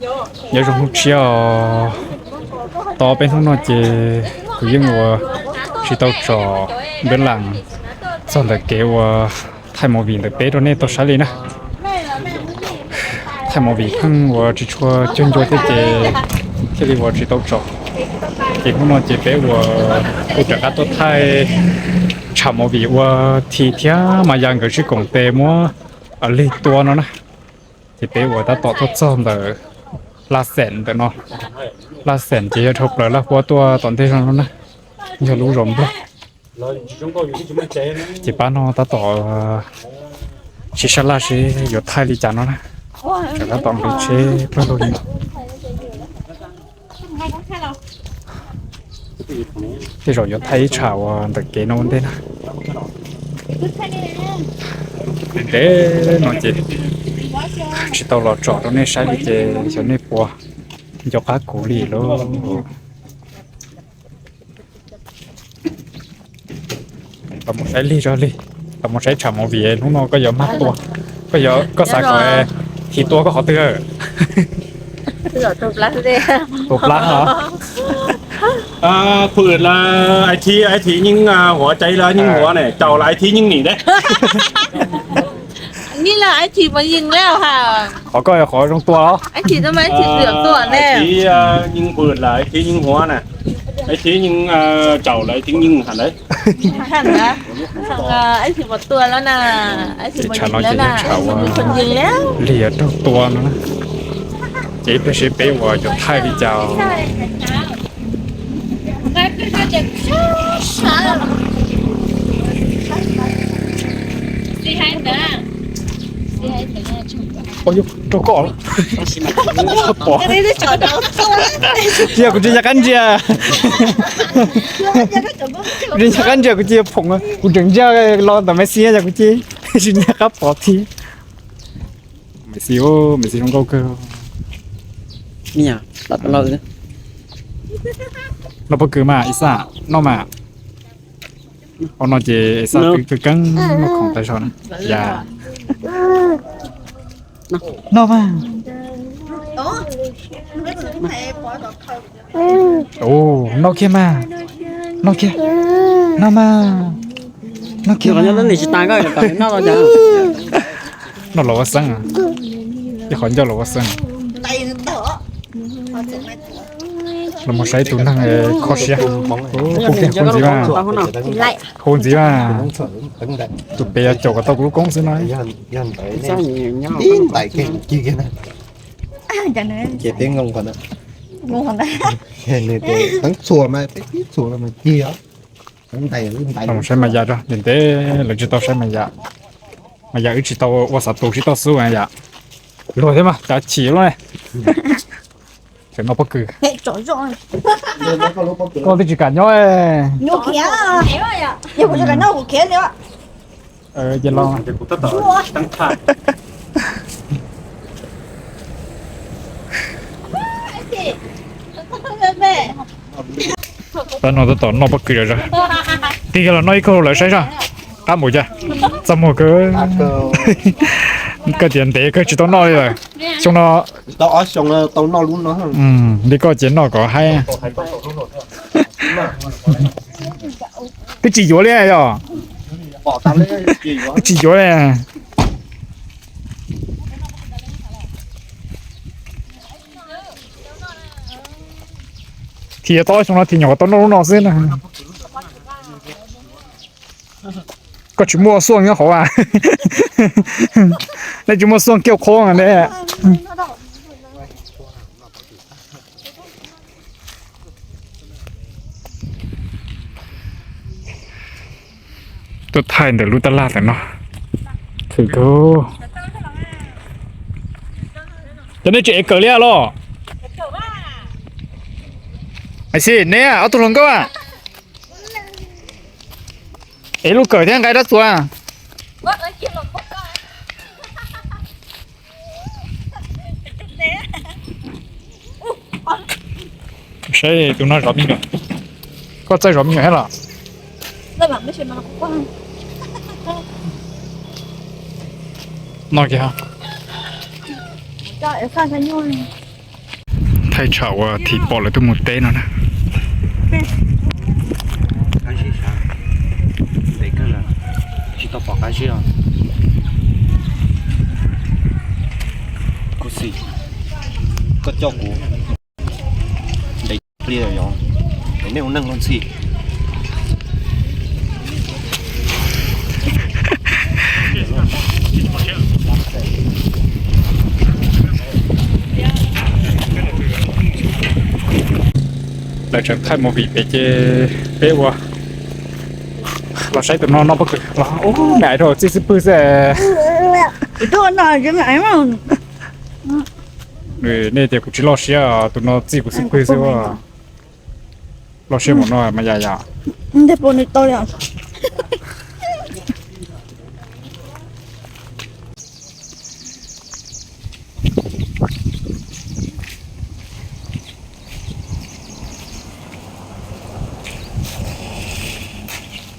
Nyob zoo hnub tshiab os. Tau peb hnub no ces kuv yeej ua tsis tau tsom npeb las txog ntawm kev ua thaij movie ntawm peb rau nej tau saib li na. Thaij movie pheej ua tsis tshua cuag ncua thiab ces thiaj li ua tsis tau tsom. Ces hnub no ces peb ua kuv rov qab tuaj thaij tsham movie ua Thi thiab Maya nkawd sib koom tes muab lig tua no na. Ces peb ua tab tom tuaj txog ntawm Laj Xeem ntawm no. Laj Xeem ces yog dhau plaws Laj Huab tuaj tom ntej zog no na, yog lub zos Nplog. Ces pab no tab tom sib sab laj seb yuav thaij li cas no na. Rov tab tom nqis tsheb pawg lug li no. Tej zaum yuav thaij ib tsham uas ntawm kev no ua ntej na. Ntev no ces tsis tau los tsom rau nej saib li ces xyov nej puas nco qab kuv li lauj. Los mus saib lig zog lig, los mus saib tsham movie hnub no koj yuav mag tua, koj yuav, koj xav kom Thi tua koj qhov twg? Tua plab os. Phwm las Ais Thi, Ais Thi nyeej huav cai las nyeej huav ne, caum las Ais Thi nyeej nim de. Qhov koj yog qhov zoo tua los? Ais Thi nyeej phwm las Ais Thi nyeej huav na, Ais Thi nyeej caum las Ais Thi nyeej ha ntawd. Tsham no ces yog tsham uas lig raug tua no na. Ces ib pliag seb peb uas yuav thaij li cas. Rau koj, pom. Tsis yog kuv tsis nco qab ntsia. Kuv tsis nco qab ntsia kuv cia phoom, kuv tseem ntsia los ntawm Messi yog kuv cia tsis nco qab pom thiab. Messi, Messi zoo nkauj kawg. Noj pob kws mas Ixaj, noj mas. Ua no ces Ixaj kws keeb noj khoom tas zog na. Yam, noj mas. Noj kiag mas, noj kiag, noj mas, noj kiag. Noj los ua xeeb, ib qhov ncauj los ua xeeb. Los mus saib tus neeg kho siab, hu kiag hu ntxiv mas, hu ntxiv mas. Tus pem yuav caum kom tau kuv lub koob xwb no. Los mus saib Maya, ntev ntev lawv tsis tau saib Maya. Maya wb tsis tau ua xav tus sib toj xub yam. Luag thiab mas cav chim lub ne. Tseem noj pob kws. Koj twb tsis kam nyob. Ces los pab no tab tom noj pob kws zom zaws. Tig los noj ib kauj lawv saib zog. Qab npaum cas? Txaj muag kawg. Koj tias ntev kawg tsis tau noj li lawm. Xyoo no li koj ces noj kom haib. Twb tsis yuav li yog? Twb tsis yuav li. Thiaj tau xyoo no thiaj nyuam qhuav tau noj lub no xwb na. Koj tsis muaj xuaj nyob hauv a? Nej tsis muaj xuaj kiaj qhuab ne. Tuaj thaij ntawm lub tab laj ntawm no. Khwv kawg. Cov nej tsis ev kawm li los? Xib, neb ob tug hluas nkauj a, ev lub kawm thiab nqa dab txuas. Saib tus no zov me nyuam. Koj txawj zov me nyuam thiab los? No kiag. Thaij tsam uas thim pom lawv tuaj mus teb no na. Tsis tau pom qab zib os. Kuv xim, koj coj kuv ntev li yog, nej ua neeg luag ntxhi. Lawv tseem thaij movie pem ces peb ua los saib tus no noj pob kws los ub, me aiv rau txij xwb pwg xwb. Nej tias kuv tsis loj siab, tus no txij kuv xwb pwg xwb. Loj siab mus no mas yam yam.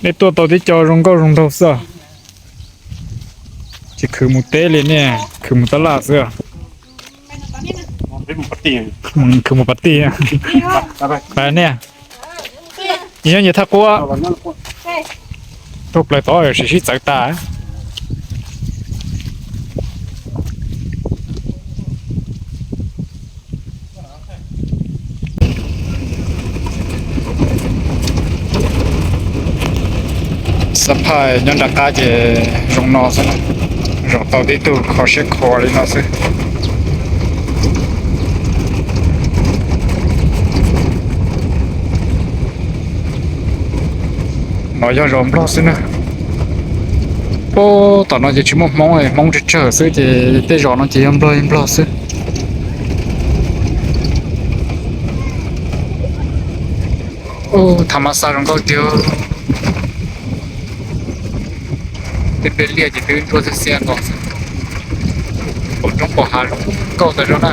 Nej tuaj tau tib co zoo nkauj zoo nraug xwb. Tsis khwv mus teb li ne, khwv mus tab laj xwb. Khwv mus pas tij. Pas ne, nyias nyias thaj qub. Tuaj plaws tod sim sib txawv tas. Xab phaj nyob nram qab ces zoo no xwb, zaum tau tib tug kho siab kho li no xwb. No yog zos Nplog xwb na. Pab tom no ces tsis muaj Hmoob, Hmoob tsawg tsawg xwb ces tej zos no ces yog Nplog Nplog xwb. Ub, thav mas xa zoo nkauj tiag. Tej peb liaj ces twb nruab xiab xiab nkaus. Pom roob pom hav zoo nkauj tas zog na.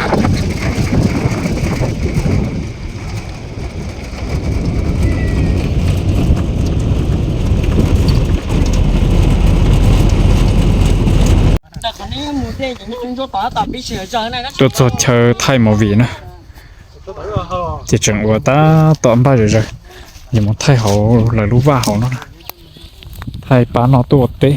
Tuaj txog chaw thaij movie na, ces tseem ua tab tom npaj zom zaws, yuav mus thaij hauv lawv lub vaj hauv no, thaij pab no tuaj ua teb.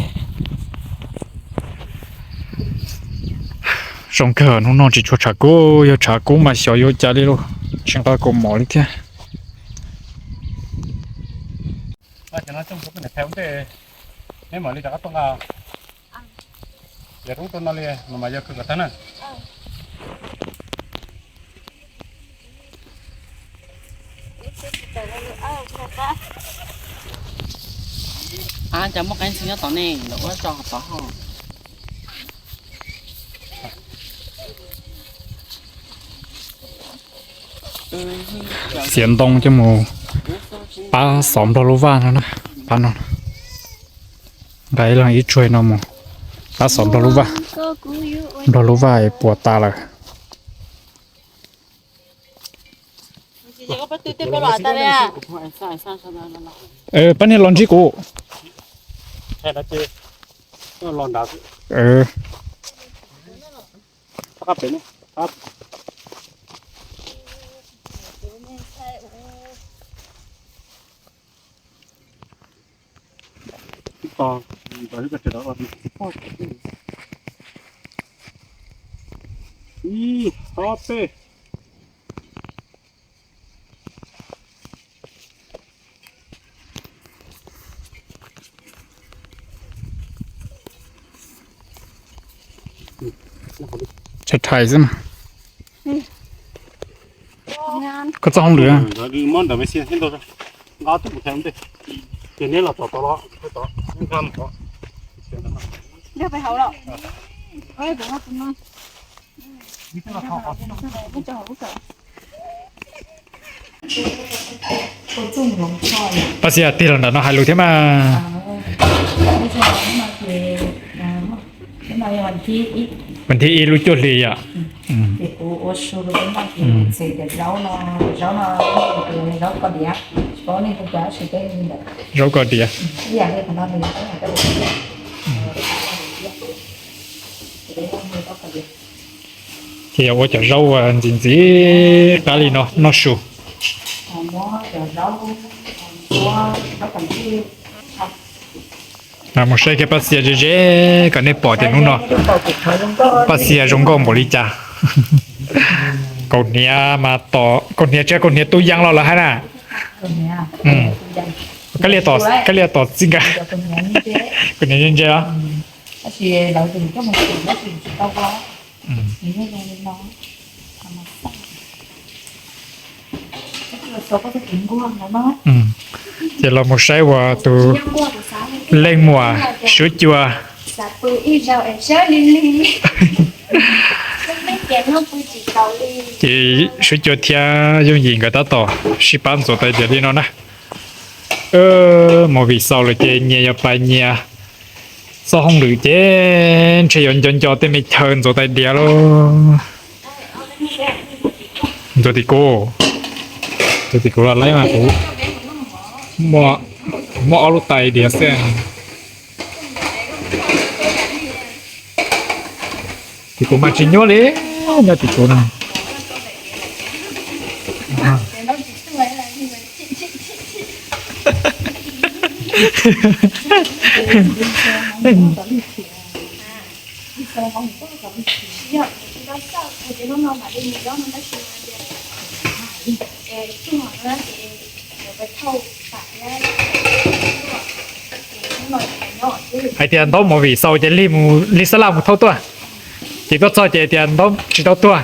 Zoo kawg hnub no tsis tshua tshav kub, yog tshav kub mas xyov yuav cas li lauj, tsis nqa kaus mom li thiab. Cas muaj qee ntxhw nyob tod ne, lawv ua tso tod ho. Xiav ntoo coj mus pab xov Nplog lub vaj no na, pab no. Nqa ib leeg ib tsuag no mus pab xov Nplog lub vaj, Nplog lub vaj puas tas lawm. Pab niag los ntsib kuv. Ib, ob peb. Tshais tshais xwb mas. Koj txoj hauj lwm. Pab xia tig los nram no hais lus thiab mas. Vas thib ib lub cuaj hli yom. Zaub koj diav. Pab xia tig los nram no hais lus thiab mas. Ces yog ua cov zaub ntxiv ntxiv qab li no noj su. Mus saib kiag Paj Xia ze ze kom nej pom tias hnub no Paj Xia zoo nkauj npaum li cas. Kaus hniav mas tom, kaus hniav tsis yog kaus hniav tu yees los lawv hais na. Kab liam tom txij nkawm, kaus hniav ntse ntse os. Ces los mus saib uas tus leej muam Suav Cua. Ces Suav Cua thiab Yooj Yim nkawd tab tom sib pab ntxuav tais diav li no na. Mus vim xaus lawm ces nyias yuav pais nyias txoj hauj lwm ces ntshe yuav nco nco tej me chaw ntxuav tais diav lauj. Ntxuav tim kuv, ntxuav tim kuv los laib mas kuv muaj ob lub tais diav xwb. Tim kuv mas tsis nyuaj li, nyob tim kuv no. Hais tias ntaub movie xaus ces lig mus, lig xab laj mus thauj tuaj, ces tuaj txog ces tias ntaub tsis tau tuag.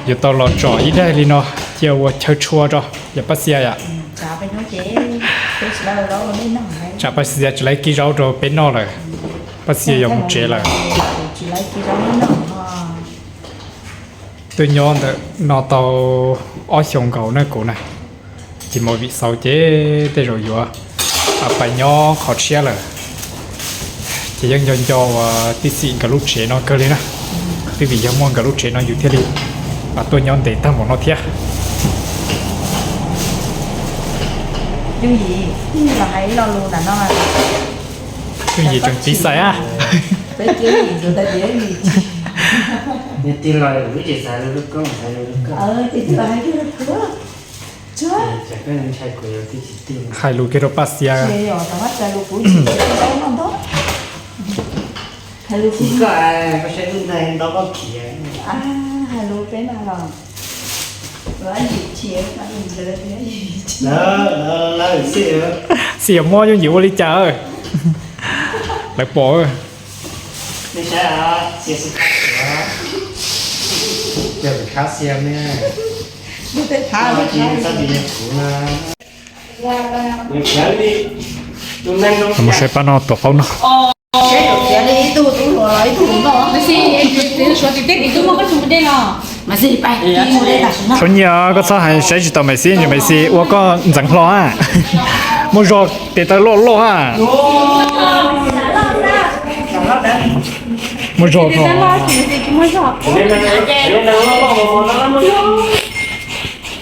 Yuav tau los tsom ib daig li no, cia ua chaw tshua rau yawm Paj Xias yom. Tsam Paj Xias tsis laib kib zaub rau peb noj lawm, Paj Xias yuav mus tsev lawm. Tuaj nyob ntawm no tau ob xyoos nkaus na kuv na, ces movie xaus ces tej zaum yuav pais nyob qhov tshiab lawm. Ces yeej nco nco uas tij Xim nkawd lub tsev no kawg li na, twb vim yog muaj nkawd lub tsev no yus thiaj li tuaj nyob ntev tag npaum no thiab. Yooj Yim tseem tiv xais a. Hais lus kiag rau Paj Xias. Xim yuav muab Yooj Yim ua li cas, lawv pom. Mus saib pab no tuav qaub no. Thaum nyiaj koj txhob hais saib tsis tau Maiv Xis, Maiv Xis ua koj ntxeev hlo a. Muaj zog tes taw loj loj a. Muaj zog.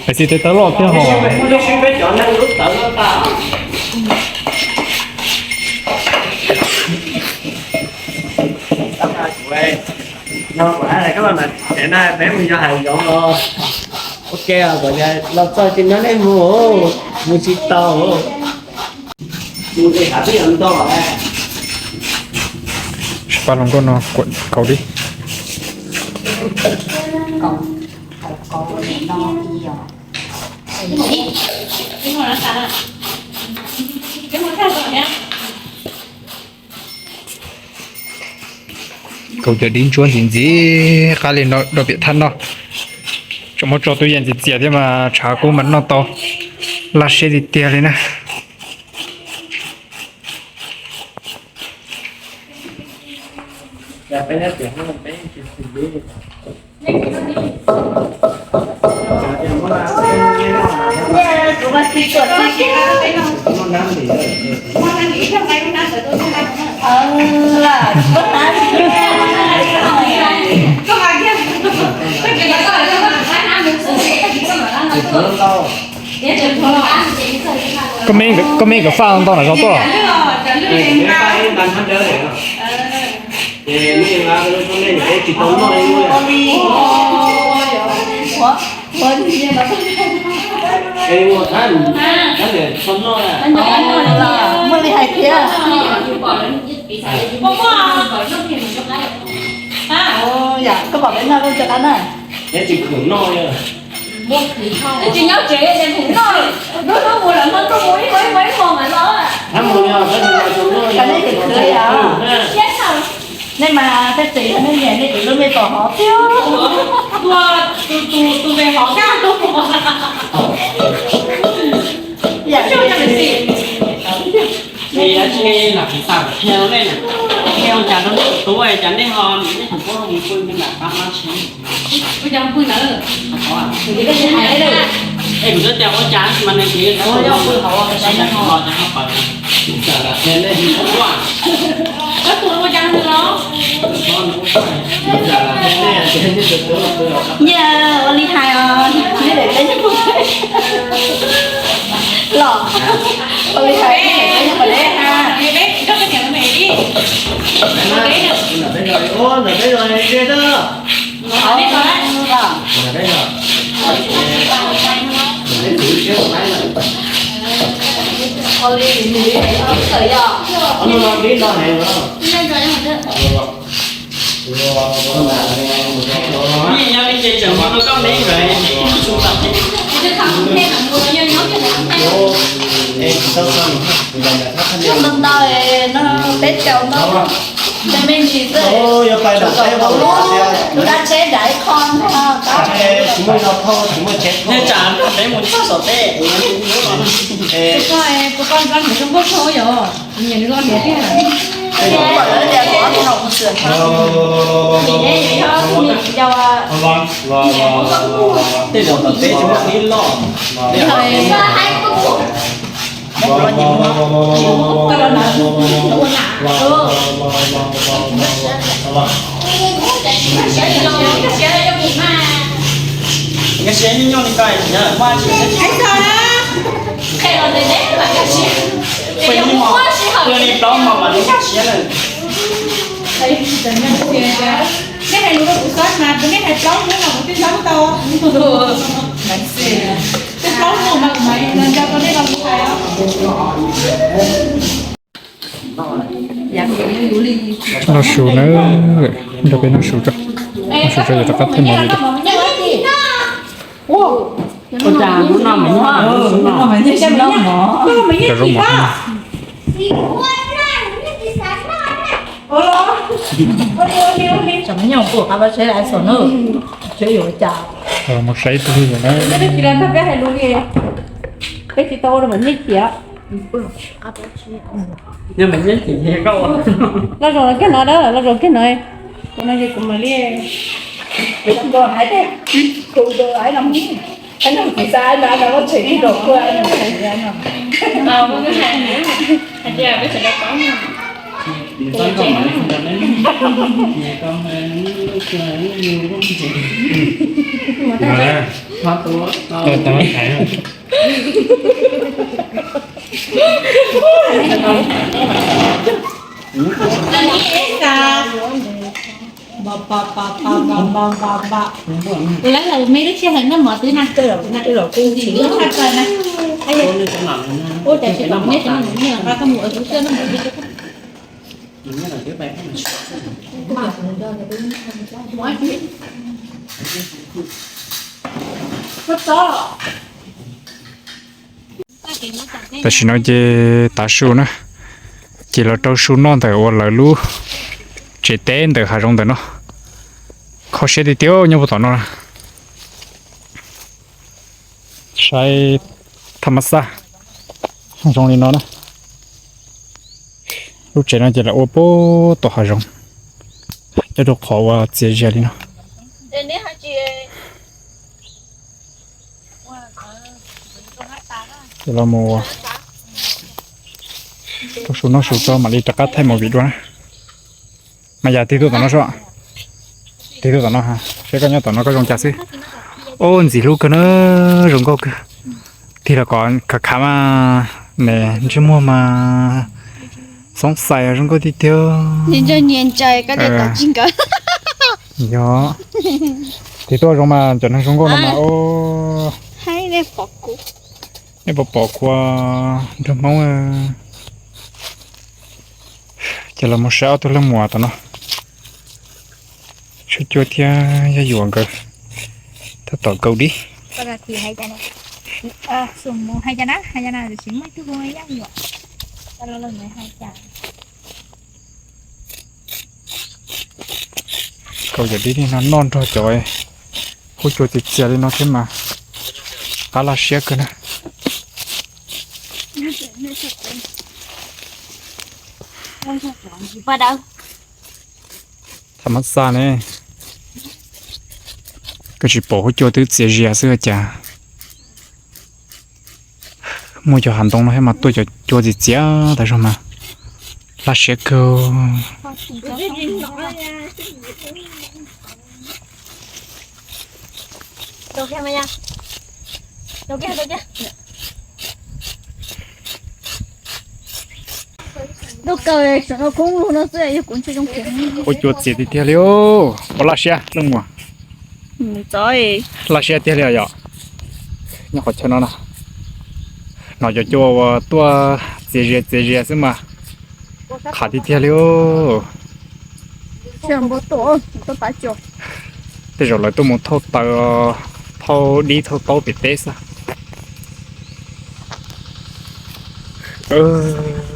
Maiv Xis tes taw loj thiab hos. Ua ke, los txog ces nyob nej mus, mus tsis tau. Pab hluas nkauj no kuam kaus li. Kaus cov dib ntsuab ntxiv ntxiv qab li no rau piam thaj no. Tseem muab tso tub yees txias txias thiab mas tshav kub mas noj tau laj siab tiag tiag li na. Koj me nkawd faj ntau nram zos tuaj los? Muaj li hais thiab. Yam koj pom peb noj lub rov qab na. Tsis nyob tsev ces khoom noj, lub hnub mus lawm hmo ntuj mus ib hmo ib hmo ib hmo mas los. Koj nej khwv khwv yom? Nej mas tej txiv nej niam nej txiv lub me pom hov tiag. Tus, tus, tus me hov kaj. Yam Ces yuav tsis lam piv xam qhia nej, nej ua cas rau nej tus tub, cas nej ho, nej tus tub ho mus pw nram qab mab tsheb? Ua cas pw ntawd? Es kuv twb tias ua cas mas nws tias pw hauv, cas ho pw. Koj tus ua cas nws los? Nyiaj ua li hais os, neb daim teb nyob puag pem los, ua li hais neb daim teb nyob puag deb ha. Ntau ntau no peb caug ntau, me me ntsis xwb. Tsum kom kuv lub dab tsheb nram ib qho ntag. Kuv pom lawv tias kom ob tug no kuv xwm no. Tej zaum tom teb tsis muaj ib loj. Nkag siab nyob nyob li ko, muaj tsis nkag siab. Li plaub hmo mas nkag siab lawm. Nej hais lus rau kuv xav mas, kuv nej hais plaub hnub mas kuv twb xav tau. Twb plaub hnub mas kuv mam nco tau nej lo lus hais os. Noj su na, nrog peb noj su tso. Noj su tso yuav rov qab them movie dua. Cov zaub mov. Mus saib ib tug li na. Peb tsis tau ua nyiaj cia. Los zaum kiag no, los zaum kiag no. Kuv no ces kuv mam li, kuv hais tias, kuv hais no, hais no kuv xav no, no muab tshem ib zaug kuj no. Lawv me lub sij hawm noj mov twb nag kawg, nag kawg na. Ua cas tsis pom neb sawv daws nqa koj mus ua xwb noj mov. Tam sim no ces tav su na, ces los rau su noj ntawm uas lawv lub tsev teb ntawm hav zoov ntawm no. Kho siab tiag tiag nyob puag tom no na. Saib thaj mab xaj zoo li no na. Lub tsev no ces lawv ua puag tom hav zoov. Nyob rau qhov uas txias zias li no. Ces los mus rau su noj su tso mam li rov qab thaij movie dua na. Mas yam tig tuaj tom no seb, tig tuaj tom no, seb koj nyob tom no koj zoo cas xwb. Ob, ntxim hlub kawg na, zoo nkauj kawg. Tig los kom khav khav mas, ne, ntsej muag mas xoob xais zoo nkauj tiag tiag. Yog, tig tuaj zoo mas cov neeg zoo nkauj no mas, o, nej puas pom kuv nraug hmoob. Ces los mus saib ob tug leej muam tom no, Tshuaj Cua thiab Yaj Yuam nkawd tab tom kaus dib. Kaus cov dib li no noj nrog cov huab cua txias txias li no thiab mas qab laj siab kawg na. Tham mab xa ne, koj tsis pom huab cua twb txias zias xwb cas. Muaj cov hav ntoo no thiab mas tuaj cov cua txias txias tas zog mas laj siab kawg. Huab cua txias tiag tiag li, ua laj siab leej muam. Laj siab tiag li yom. Nyob qhov chaw no na, hnov cov cua uas tuaj txias zias txias zias xwb mas qhav tiag tiag li. Tej zaum lawv tuaj mus thauj taws, thauj dib thauj taub pem teb xwb.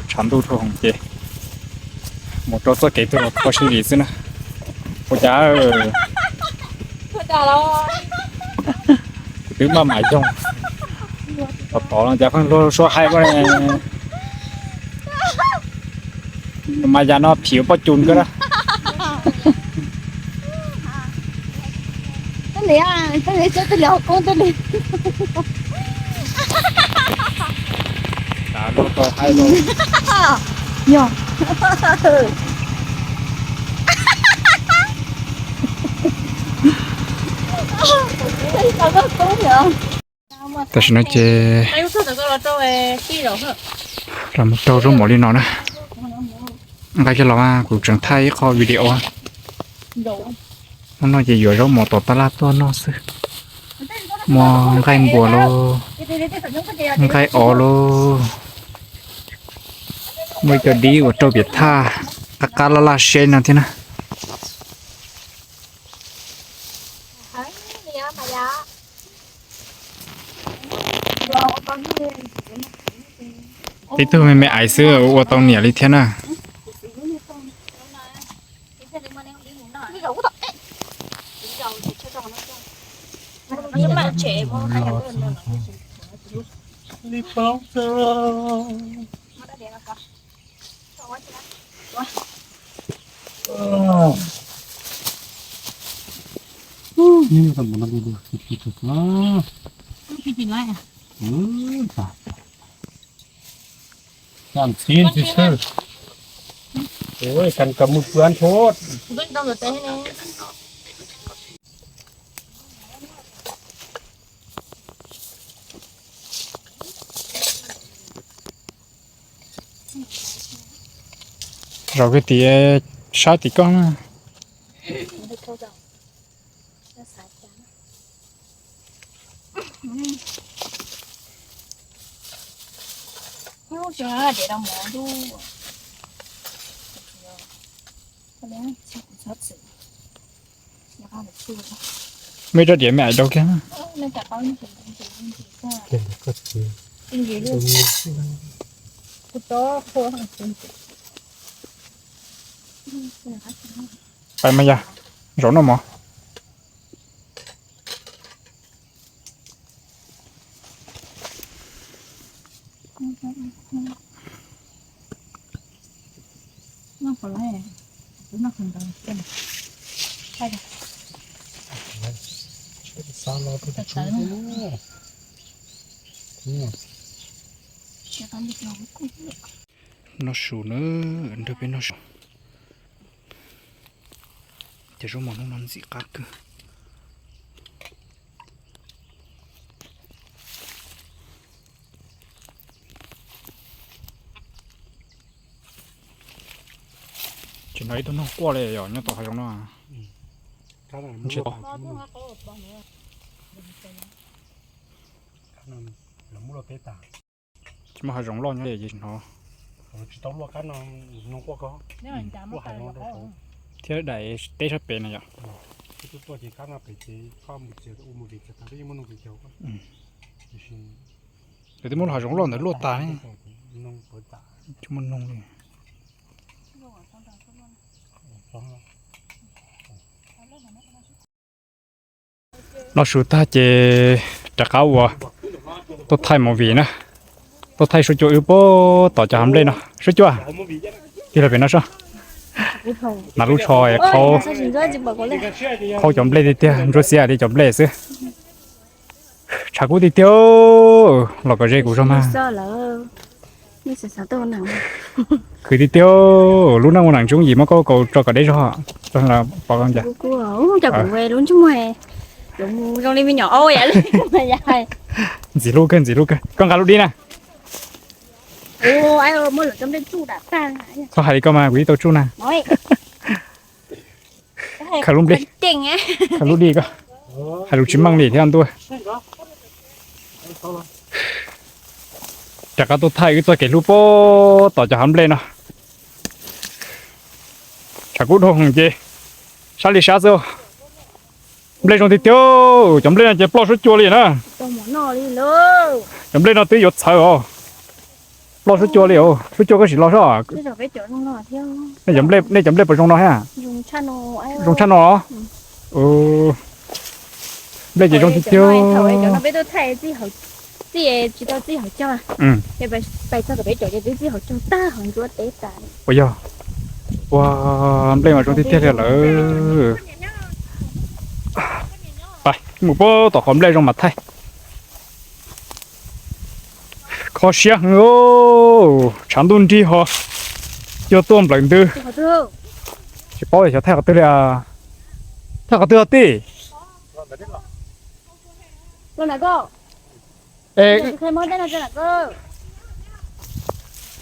Tshav ntuj dhau hwv ces mus rau txoj kev tuaj los kho sib zis xwb na. Ua cas kuv twb maj mam yoog, tod tod no cas pheej luag suab haib mas yam no phim pob cus kawg na. Tam sim no ces los mus rau zaub mov li no na. Nqa coj los mas kuv tseem thaij ib qho video. Hnub no ces yuav zaub mov tom tab laj tuaj noj xwb. Muaj nqaij npuas lauj, nqaij os lauj, muaj ib co dib uas rau piam thaj qab qab laj laj siab no thiab na. Tib tug me me aiv xwb ua tau niam li thiab na. Cam txiv ntsis xwb. Ui, kan kom mus pw an thot. Zaum kiag tim sab tim koj na. Muaj ib rab diav me aiv dau kiag na. Pais mas yog, zaum noj mov. Noj su na, nrog peb noj su. Ces zaub mov hnub no ntxim qab kawg. Tsis hnov ib tug noog quaj li yom, nyob tom hav zoov no. Ntshe tsis muaj hav zoov loj nyob li tsis hnov. Thiab daim teb sab pem na yom. Lawv twb muab lub hav zoov loj ntawd luaj tas ne. Tsis muaj noog li. Noj su tag ces rov qab ua, tuaj thaij movie na. Tuaj thaij Suab Cua wb puag tom cov hav nplej no. Suab Cua, tig los pem no soj. Hnav lub tsho qhaub, qhaub cov nplej tiag tiag, ntsuab xiab li cov nplej xwb. Tshav kub tiag tiag, los kom ze kuv zog mas. Khwv tiag tiag, lub neej ua nam ntsuab yim muab koj kaus tso kom deb zog. Pov cas kuv lub ntsej muag zoo li me nyuam aub. Ntxim hlub kawg, ntxim hlub kawg. Koj nqa lub dib na. Txhob hais li koj mas kuv yeej tau tsuj na. Khaws lub nplej, khaws lub dib ko. Hais lus tsis meej li thiab ntuj. Rov qab tuaj thaij wb txoj kev hlub puag tom cov hav nplej no. Tshav kub dhau ces sab li sab xwb. Nplej zoo tiag tiag, cov nplej no ces ploj Suab Cua li na. Cov nplej no twb yuav txhawv os. Ploj Suab Cua li os. Suab Cua koj sim los soj. Nej cov nplej puas zoo no thiab? Zoo tshaj no. Nplej ces zoo tiag tiag. Ua yog, ua nplej mas zoo tiag tiag li lawm. Pais mus puag tom qhov nplej zoo mas thaij. Kho siab heev, tshav ntuj nrig ho, cua tuaj nplawm ntws. Tsis paub xyov thaij qhov twg li. Thaij qhov twg os tij?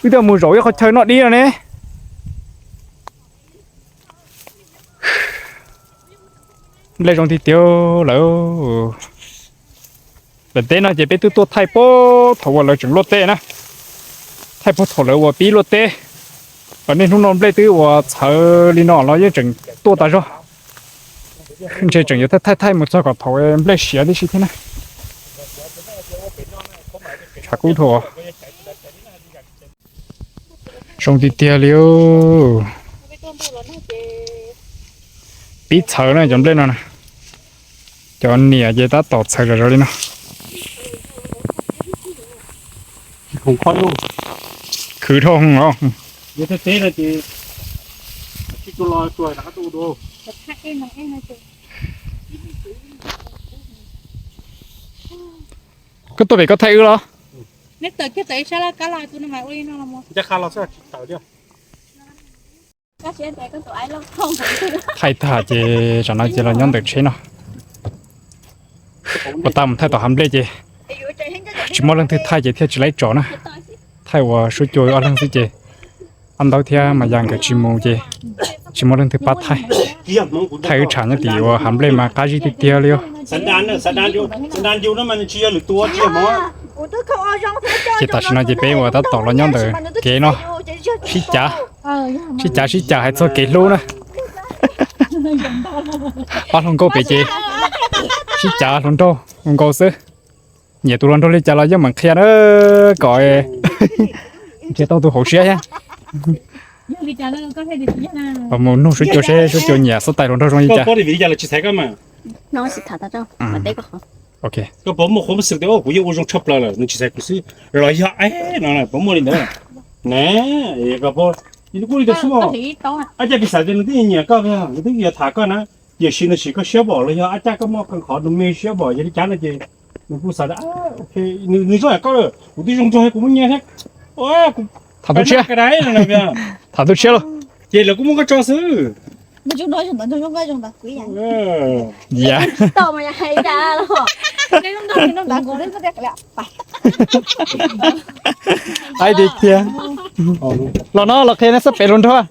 Wb twb mus zaum ib qhov chaw noj dib no ne. Nplej zoo tiag tiag lawm. Daim teb no ces peb twb tuaj thaij puag thaum uas lawv tseem luaj teb na. Thaij puag thaum lawv uas pib luaj teb. Niaj hnub no nplej twb uas txhawv li no los yeej tseem tuaj tas zog. Ntshe tseem yuav thaij thaij mus txog kom thaum nplej siav tib si thiab na. Tshav kub dhau. Zoo tiag tiag li. Pib txhawv na cov nplej no na. Cov niam ces tab tom txhawv zom zaws li no. Khwv dhau os. Koj tuaj pem koj thaij wb los? Thaij tag ces tsam no ces los nyob ntawm tsheb no. Ua tau mus thaij tom hav nplej ces tsis muaj leej twg thaij ces thiaj tsis laib tsom na. Thaij uas Suab Cua ob leeg xwb ces Ab Ntaub thiab Mas Yas nkawd tsis mus ces tsis muaj leej twg pab thaij. Thaij wb tsham nyob tim uas hav nplej mas qab zib tiag tiag li os. Ces tam sim no ces peb uas tab tom los nyob ntawm kev no sib cav, sib cav sib cav hais txog kev hlub na. Pab hluas nkauj pem ces sib cav hluas nraug hluas nkauj xwb. Nyiam tus hluas nraug li cas los yeej meem qhia na, kom nrhiav tau tus haum siab thiab. Mus nug Suab Cua seb Suab Cua nyiam xub tais hluas nrog zoo li cas. Koj puas muaj qhuab xwm tias kuv yeej ua zoo tshaj plaws lawm, nws tsis txhais kuv xwb los yog no puas muaj li ntawd ne? Koj puas, kuj li ntawd xwb, ab cas piv xam tias nws twb nyiam koj, nws twb yuav tham koj na. Tiam sis nws sim koj siab pom los yog ab caj koj muaj qhov nws me siab pom yog li cas no ces nws kuj xav tias, ok, nws zoo yam koj lawm, kuv twb zoo nraug kuv muaj nyiaj thiab. Tham tus tshiab, tham tus tshiab lauj. Ces lawv kuj muab koj tso xwb. Aib tiag tiag. Los no los qhia neb xab pem hluas nraug.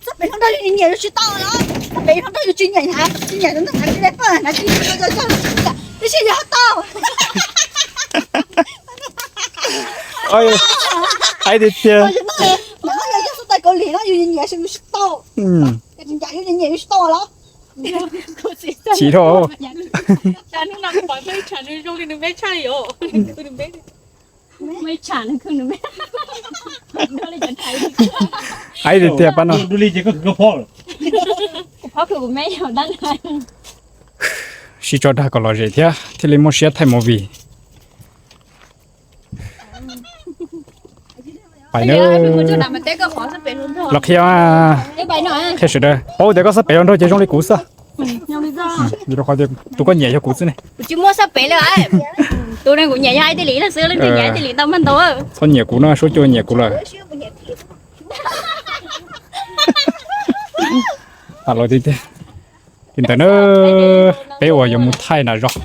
Xab pem hluas nraug yus nyiam yus tsis tau los? Xab pem hluas nraug yus tsis nyiam, tsis nyiam tus nraug hnav tsis paj hnav tsis, tab sis yus ho tau. Aib tiag tiag. Yog xab tais Kaus Lim no yus nyiam yus tsis tau. Yus nyiam yus tsis tau los? Chim dhau. Aib tiag tiag pab no. Sib tso dag kom lom zem thiab thiaj li muaj siab thaij movie. Pais na. Los qhia, qhia sawv daws paub tias koj xab pem hluas nraug ces zoo li kuv xwb. Vim rau qhov tias tus koj nyiam yog kuv xwb ne. Kuv tsis muaj xab pem li. Tus ne kuv nyiam yog Aib Tiaj Lis xwb, leej twg nyiam Aib Tiaj Lis tau mas ntaus. Txhob nyiam kuv no, suab cua nyiam kuv lawm. Los tiag tiag. Li ntawd na, peb uas yuav mus thaij nram zos.